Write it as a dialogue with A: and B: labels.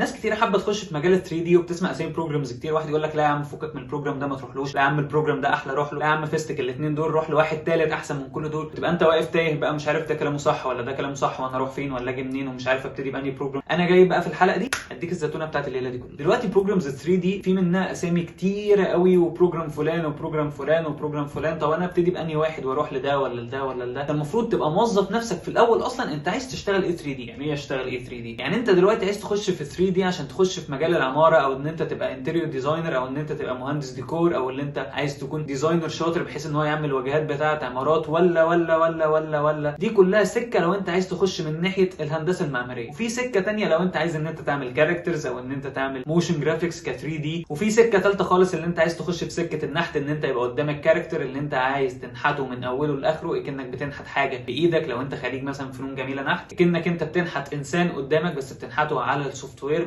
A: ناس كتير حابة تخش في مجال 3D وبتسمع اسامي programs كتير. واحد يقول لك لا يا عم فكك من ال program ده ما تروحلوش، لا يا عم ال program ده احلى روح له، لا يا عم فيستك الاثنين دول روح لواحد ثالث احسن من كل دول. تبقى انت واقف تايه بقى، مش عارف ده كلامه صح ولا ده كلامه صح، وانا اروح فين ولا اجي منين، ومش عارف ابتدي بانهي program. انا جاي بقى في الحلقة دي اديك الزتونه بتاعت الليلة دي كلها. دلوقتي programs 3D في منها اسامي كتيرة قوي، و program فلان و program فلان و program فلان. طب انا ابتدي بانهي واحد واروح لده ولا لده ولا لده؟ انت المفروض تبقى موظف نفسك في الاول اصلا انت عايز تشتغل ايه 3D. يعني ايه اشتغل ايه 3D؟ يعني انت دلوقتي عايز تخش في 3D عشان تخش في مجال العماره، او ان انت تبقى interior designer، او ان انت تبقى مهندس ديكور، او ان انت عايز تكون designer شاطر بحيث ان هو يعمل واجهات بتاعه عمارات، ولا ولا ولا ولا ولا. دي كلها سكة لو انت عايز تخش من ناحية الهندسة المعماريه. وفي سكة تانية لو انت عايز ان انت تعمل characters، او ان انت تعمل motion graphics ك 3D. وفي سكة ثالثة خالص اللي انت عايز تخش في سكة النحت، ان انت يبقى قدامك character اللي انت عايز تنحته من اوله لاخره، كانك بتنحت حاجة بايدك. لو انت خريج مثلا فنون جميلة نحت، كانك انت بتنحت انسان قدامك بس بتنحته على ال software.